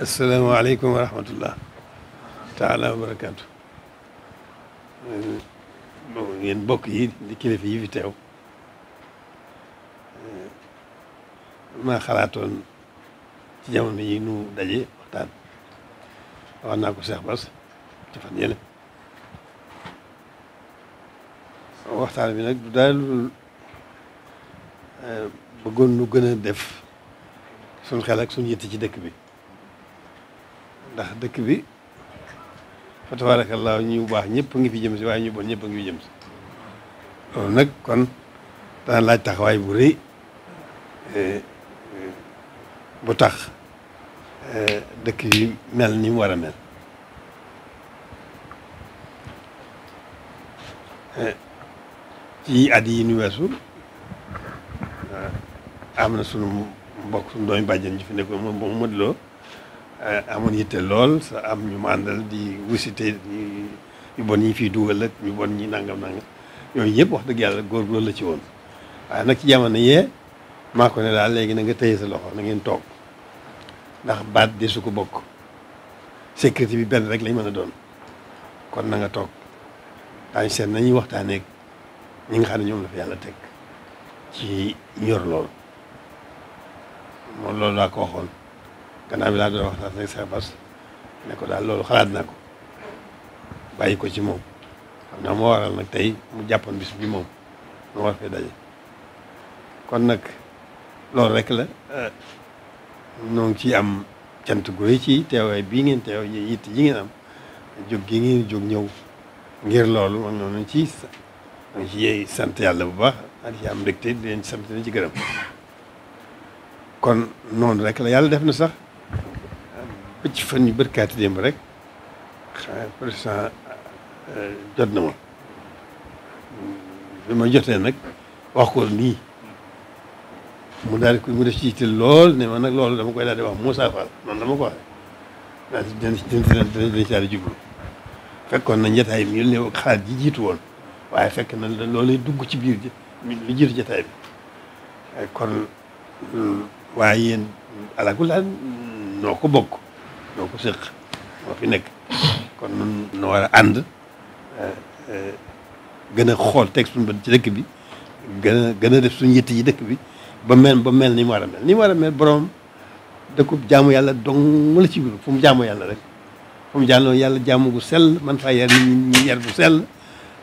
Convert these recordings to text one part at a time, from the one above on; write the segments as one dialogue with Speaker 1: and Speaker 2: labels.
Speaker 1: asalaamaaleykum wa rahmatullah taala wa barakaatu. Yéen mbokk yi di kilifa yi fi teew, maa xalaatoon ci jamono yi nu daje waxtaan. wax naa ko Cheikh Bass ci fan yële. waxtaan bi nag du daal bëggoon nu gën a def suñ xel ak suñ yitte ci dëkk bi, ndax dëkk bi fa tabaarakallaa ñu baax ñëpp ngi fi jëm si, waaye ñu bon ñëpp a ngi fi jëm si. loolu nag kon dana laaj taxawaay bu rëy bu tax dëkk yi mel ni mu war a mel. ci at yi ñu weesu am na sunu mbokk sunu doomi bàjjen ji fi nekkoon moom Modou Lo amoon yitte lool sa am ñu ma àndal di wisite ñu bon ñi fii dugal ak ñu bon ñi nangam yooyu yëpp wax dëgg yàlla góor loolu la ci woon. waaye nag ci jamono yee maa ko ne daal léegi na nga téye sa loxo na ngeen toog, ndax baat de su ko bokk sécurité bi benn rek lañ mën a doon. kon na nga toog daañu seet nañuy waxtaanee ñi nga xam ne ñoom la fi yàlla teg ci ñor lool. moom loolu laa ko waxoon gannaaw bi laa doon waxtaan ak Cheikh Bass ne ko daal loolu xalaat naa ko bàyyi ko ci moom. xam naa moo waral nag tey mu jàppoon bis bi moom mu war fee daje. kon nag loolu rek la ñoo ngi ciy am cant gu rëy ci teewaay bii ngeen teew yitte ji ngeen am jóg gi ngeen jóg ñëw ngir loolu man noonu ci sant yàlla bu baax ak ci am mbégte di leen sant di ci gërëm. kon noonu rek la yàlla def na sax ba ci fan yu bërkaati démb rek président jot na ma bi ma jotee nag wax ko nii mu daal di ko mu def ci yitte lool ne ma nag loolu dama koy daal di wax Moussa Fall noonu dama ko waxee daal dinañ ci daal di jublu. fekkoon na njataay bi ñu ne xalaat ji jiitu woon, waaye fekk na loolu dugg ci biir li jiitu jataay bi. kon waaye yéen alaakulaa noo ko bokk noo ko séq moo fi nekk. kon nun noo war a ànd gën a xool teg suñu bët ci dëkk bi, gën a def suñu yitte yi dëkk bi ba mel ni mu war a mel. ni mu war a mel borom dëkkub jaamu yàlla dong la ci biir fu mu jaamu yàlla rek. fu mu jàlloo yàlla jaamu gu sell man faa yar nit ñi yar bu sell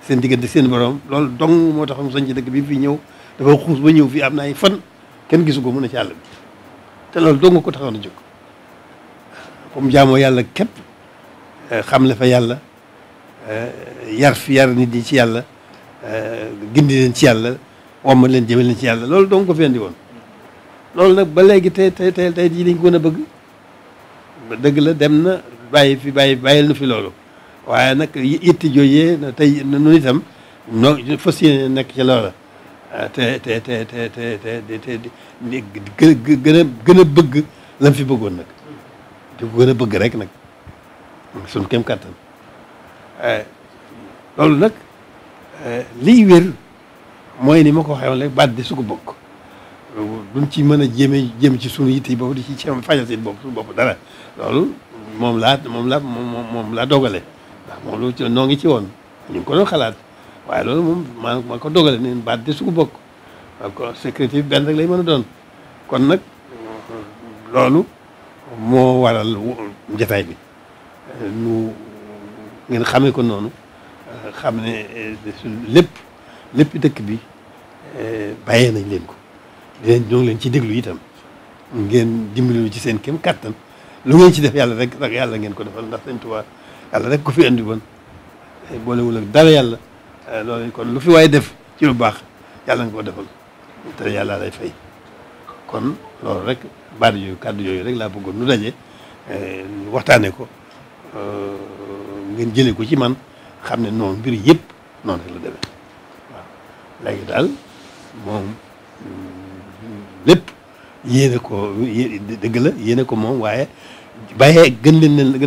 Speaker 1: seen diggante seen borom loolu dong moo tax mu sañ ci dëkk bi fii ñëw dafa xuus ba ñëw fii am na ay fan kenn gisu ko mën a ci àll bi te loolu dong ko taxoon a jóg. fu mu jaamoo yàlla képp xam le fa yàlla yar nit ñi ci yàlla gindi leen ci yàlla womma leen jëme leen ci yàlla loolu dong ko fi andi woon. loolu nag ba léegi tey jii lañ ko gën a bëgg dëgg la dem na bàyyil nu fi loolu, waaye nag itti jooyee tey nu itam noo fas yéene nekk ci loola te gën a bëgg lan fi bëggoon nag di ko gën a bëgg rek nag suñ kem kàttan. loolu nag liy wér mooy ni ma ko waxee woon rek baat di su ko bokk duñ ci mën a jéem ci sunu yitte yi boobu di ci fajal seen bopp suñu bopp dara. loolu moom laa dogale ndax moom lu ci noo ngi ci woon ñu ngi ko doon xalaat, waaye loolu moom maa ko dogale ne baat de su ko bokk ko sécurité bi benn rek lay mën a doon. kon nag loolu moo waral jataay bi nu ngeen xamee ko noonu, xam ne lépp dëkk bi bàyyee nañ leen ko ñoo ngi leen ci déglu itam ngeen dimbali ci seen kem kattan. lu ngeen ci def yàlla rek yàlla ngeen ko defal, ndax Sëñ Tuubaa yàlla rek ko fi andi woon boolewul ak dara yàlla. loolu kon lu fi waaye def ci lu baax yàlla nga ko defal te yàlla lay fay. kon loolu rek baat yooyu kàddu yooyu rek laa bëggoon nu daje waxtaanee ko ngeen jëlee ko ci man xam ne noonu mbir yëpp noonu rek la demee. waaw léegi daal moom lépp yéene ko dëgg la yéene ko moom, waaye bàyyee gën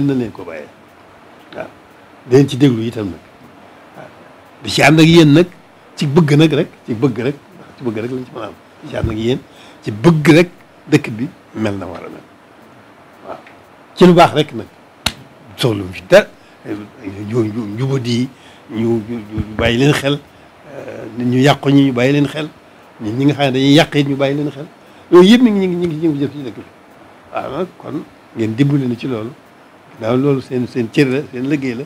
Speaker 1: na leen ko bàyyee. waaw dinañ ci déglu itam nag waaw di ci ànd ak yéen nag ci bëgg nag rek ci bëgg rek lañ ci mën a am di ci ànd ak yéen ci bëgg rek dëkk bi mel na war a mel waaw ci lu baax rek nag soxla mu ci dara njubadi ñu bàyyi leen xel nit ñu yàqu ñi ñu bàyyi leen xel nit ñi nga xam ne dañuy yàq it ñu bàyyi leen xel yooyu yëpp ñu ngi jëf ci dëkk bi waaw nag kon ngeen dimbali na ci loolu daaw loolu seen cër la seen liggéey la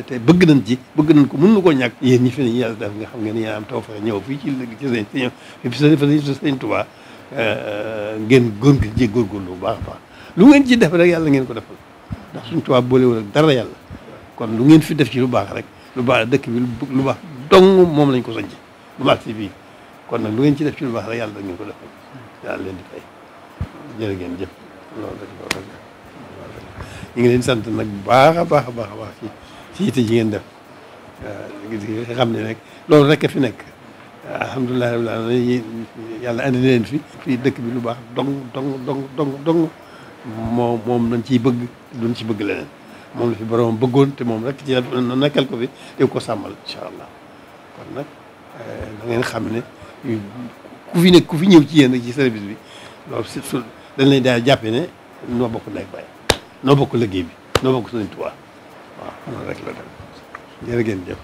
Speaker 1: te bëgg nañ ci bëgg nañ ko mën na koo ñàkk yéen ñi fi ne yàlla def nga xam ngeen yéen am taw fexe ñëw fii ci sëñ Tuubaa ngeen góorgóorlu bu baax a baax lu ngeen ci def rek yàlla ngeen ko defal ndax suñ Tuubaa boolewul ak dara yàlla kon lu ngeen fi def ci lu baax rek lu baax dëkk bi lu baax dong moom lañ ko sañc lu baax si fii kon nag lu ngeen ci def ci lu baax rek yàlla da ngeen ko defal yàlla leen di fay jërë ngeen jëf loolu rek ñu ngi leen sant nag bu baax a baax a baax a baax ci yitte ji ngeen def nga xam ne rek loolu rek a fi nekk alhamdulilah rabbil alamin yàlla andi leen fii dëkk bi lu baax dong moom lañ ciy bëgg duñ ci bëgg leneen moom la fi borom bëggoon te moom rek ci nekkal ko fi te ko sàmmal incha allah kon nag da ngeen xam ne ku fi ñëw ci yéen rek ci service bi loolu surtout dañ lay daal jàppe ne noo bokk ndey baay noo bokk liggéey bi noo bokk Sëriñ Tuubaa waaw noonu rek la dem jërë ngeen jëf